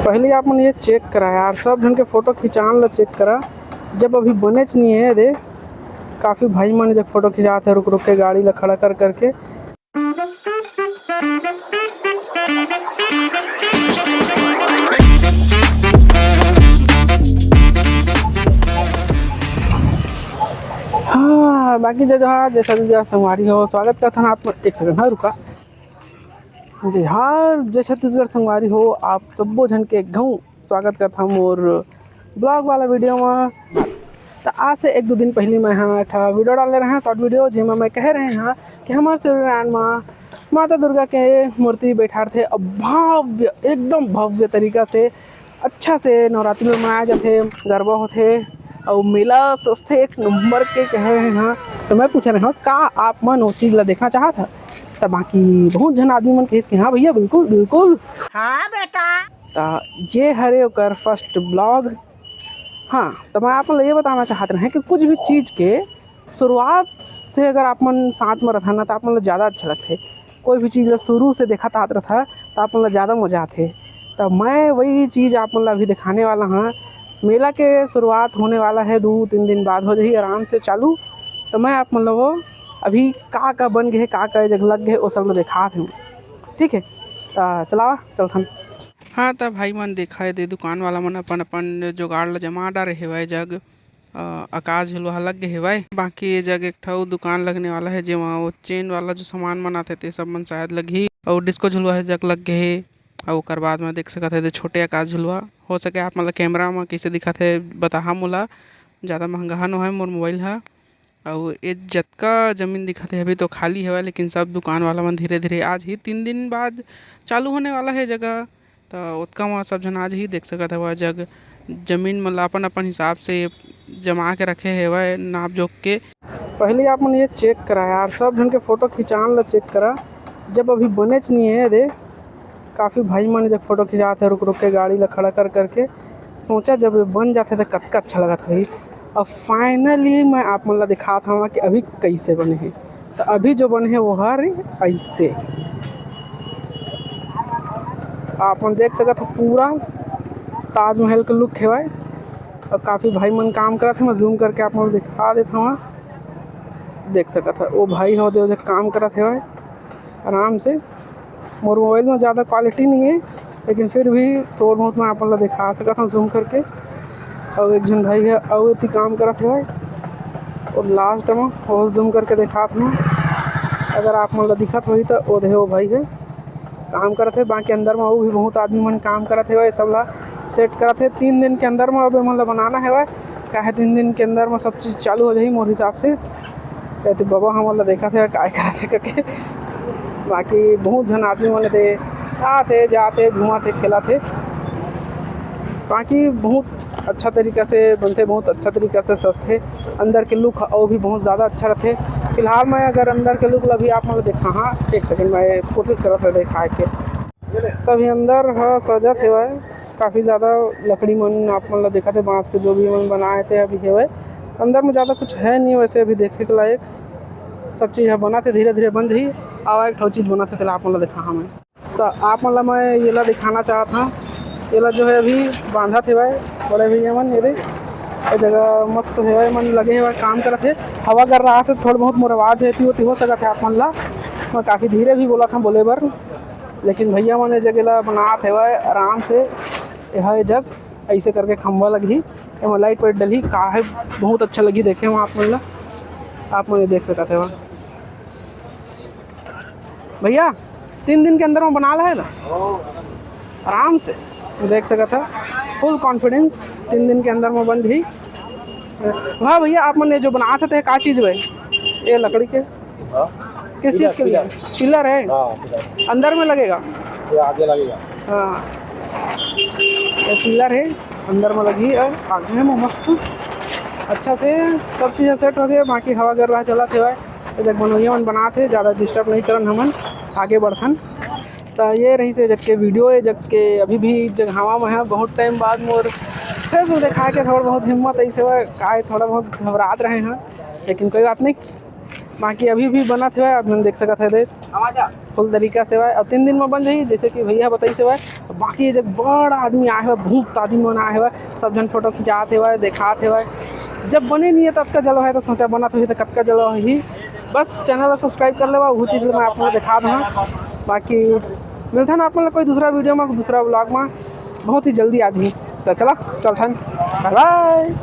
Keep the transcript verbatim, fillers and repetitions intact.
पहले आप मन ये चेक करा यार, सब झन के फोटो खिंचान ला चेक करा। जब अभी बनेच नहीं है दे, काफ़ी भाई मन जब फोटो खिंचात है रुक रुक के, गाड़ी ला खड़ा कर करके। हाँ, बाकी जय जोहार, जय छत्तीसगढ़ संगवारी हो, स्वागत करथन आप मन। एक सेकंड, हाँ, रुका। जय जोहार, जय छत्तीसगढ़ संगवारी हो, आप सब्बो झन के घऊ स्वागत करथन मोर ब्लॉग वाला वीडियो में। तो आज से एक दो दिन पहले मैं हाँ एक ठा वीडियो डाले रहे हैं, शॉर्ट वीडियो, जेमा मैं कह रहे हैं कि हमारे शिवरीनारायण माँ, माता दुर्गा के मूर्ति बैठारथे। अब भव्य, एकदम भव्य तरीका से, अच्छा से नवरात्रि में मनाया जाथे, गरबा होथे, अउ मेला सजथे एक नंबर के कहे हैं। हाँ, तो मैं पूछ रहे हूँ, का आप मन उस चीज़ ला देखना चाहत ह? त बाकी बहुत झन आदमी मन कहिस कि हाँ भैया, बिल्कुल, बिल्कुल। हाँ बेटा। त ये हरे ओकर फर्स्ट ब्लॉग। हाँ, तो मैं आप मन ला ये बताना चाहत रहे कि कुछ भी चीज़ के शुरुआत से अगर आप मन साथ में रथन ना, तो आप मन ला ज़्यादा अच्छा लगथे। कोई भी चीज़ ला शुरू से देखत आत रथा, तो आप मन ला ज़्यादा मज़ा आथे। तो मैं वही चीज़ आप मन ला अभी दिखाने वाला हाँ। मेला के शुरुआत होने वाला है, दो तीन दिन बाद हो जाही आराम से चालू। तो मैं आप मन ला वो अभी का का बन गए, का का जगह लग गए, वो सब ला दिखात हूँ। ठीक है, तो चलावा, चलथन। हाँ, त भाई मन देखा है दे, दुकान वाला मन अपन अपन जुगाड़ ला जमा डारे हेवय। जग अ, आकाश झुलवा ह लग गे हेवय। बाकी ये जग एक ठो दुकान लगने वाला है, जेमा वो चेन वाला जो सामान मन आथे, ते सब मन शायद लगही। अउ डिस्को झुलवा ह जग लग गे हे। अउ ओकर बाद में देख सकत हे, दे छोटे आकाश झुलवा। हो सके आप मन ला कैमरा में कइसे दिखत हे, बताहा मोला। ज़्यादा महंगा ह नो है मोर मोबाइल ह। अउ ये जतका जमीन दिखत हे, अभी तो खाली हेवय, लेकिन सब दुकान वाला मन धीरे-धीरे आज ही तीन दिन बाद चालू होने वाला हे जगह। त ओतका म सब झन आज ही देख सकत हवय, जग जमीन मन ल अपन-अपन हिसाब से जमा के रखे हेवय, नाप जोख के। पहले आप मन ये चेक करा यार, सब झन के फोटो खिंचान ल चेक करा। जब अभी बनेच नहीं है दे, काफ़ी भाई मन जब फोटो खिंचात हे रुक रुक के, गाड़ी ल खड़ा कर करके। सोचा जब ये बन जाथे त कतका अच्छा लगत होही। अब फाइनली मैं आप मन ल दिखात हवं कि अभी कइसे बने हे। त अभी जो बने हे वो हर ऐसे आप मन देख सकत हो, पूरा ताजमहल के लुक हेवय। अउ काफ़ी भाई मन काम करत हे, मैं जूम करके आप मन ल दिखा देत हवं। देख सकत हो, वो भाई हो दे, वो जो काम करत हेवय आराम से। मोर मोबाइल में ज़्यादा क्वालिटी नहीं है, लेकिन फिर भी थोड़ा बहुत मैं आप मन ल दिखा सकत हूँ जूम करके। अउ एक झन भाई है, अउ एती काम करत हेवय। और लास्ट में वो जूम करके दिखात हूँ, अगर आप मन ल दिखत होही तो वो देहे वो भाई है काम करत हे। बाकी अंदर में अउ भी बहुत आदमी मन काम करत हेवय, सब ला सेट करत हे। तीन दिन के अंदर में अब ए मन ल बनाना हेवय, काहे तीन दिन के अंदर में सब चीज़ चालू हो जाही मोर हिसाब से। कहते बाबा हमन ला देखत हे काय करत हे करके। बाकी बहुत झन आदमी मन ते आथे, जाथे, घुमाथे, खेलाथे। बाकी बहुत अच्छा तरीका से बनथे, बहुत अच्छा तरीका से सजथे। अंदर के लुक ह अउ भी बहुत ज़्यादा अच्छा रथे। फिलहाल मैं अगर अंदर के लुक ला भी आप मन ल दिखा, हाँ, एक सेकंड, मैं कोशिश करत रहे दिखाए के। तभी अंदर ह सजत हेवय, काफ़ी ज़्यादा लकड़ी मन आप मन ल दिखत हे, बांस के जो भी मन बनाए ते अभी हेवय। अंदर में ज़्यादा कुछ है नहीं वैसे अभी देखे के लायक, सब चीज़ ह बनत हे, धीरे धीरे बन जही। आवा एक ठो चीज़ बनत हे, तेला आप मन ल दिखा हमें। तो आप मन ला मैं येला दिखाना चाहत हूँ। येला जो है अभी बांधत हेवय बड़े भैया मन। ये देख, ये जगह मस्त हेवय, मन लगे हेवय, काम करत हे। हवा गर रहा से थोड़ा बहुत मोर आवाज़ है, ती हो सकत है आप मन ला। मैं काफ़ी धीरे भी बोलत हूँ बोले बर, लेकिन भैया मन ये जगह ला बनात हेवय आराम से। यह जग ऐसे करके खंभा लगही, एमा लाइट वाइट डलही, का है, बहुत अच्छा लगही देखे में आप मन ला। आप मन ये देख सकत हेवय। भैया, तीन दिन के अंदर में बना ला है ना, आराम से देख सकत है, फुल कॉन्फिडेंस, तीन दिन के अंदर में बन जही। वाह भैया, आप मन ये जो बनात हे, का चीज़ भाई, ये लकड़ी के हाँ? किस चीज़ के लिए? पिलर। पिलर है? हाँ, पिलर। अंदर में लगेगा? ये आगे लगेगा। हाँ, ये पिलर है, अंदर में लगी और आगे में मस्त अच्छा से सब चीज़ सेट हो गया। बाकी हवा गर रहा चलत हेवय। ये देख, बनोइया मन बनात हे, ज़्यादा डिस्टर्ब नहीं करन हमन, आगे बढ़थन। त ये रहिस ए जग के वीडियो। ए जग के अभी भी जगहावा में है, बहुत टाइम बाद मोर फेस में दिखा के थोड़ा बहुत हिम्मत ऐसे हुआ, काय थोड़ा बहुत घबरात रहे हैं, लेकिन कोई बात नहीं। बाकी अभी भी बनत हेवय, आप मन देख सकत हे, देख, फुल तरीका से हेवय। अब तीन दिन में बन जाही, जैसे कि भैया बताइस हेवय, बाकी ये जग बड़ आदमी आए हवय, बहुत आदमी मन आए हवय, सब झन फोटो खिंचात हवय, देखात हवय। जब बने नहीं है तो अतका जलो है, तो सोचा बनत होही तो कतका जलो होही। बस चैनल ला सब्सक्राइब कर लेवा, वो चीज़ मैं आप लोग दिखा दूंगा। बाकी मिलथन आप मन ला कोई दूसरा वीडियो में, दूसरा व्लॉग में बहुत ही जल्दी आज ही। तो चला चलथन, बाय बाय।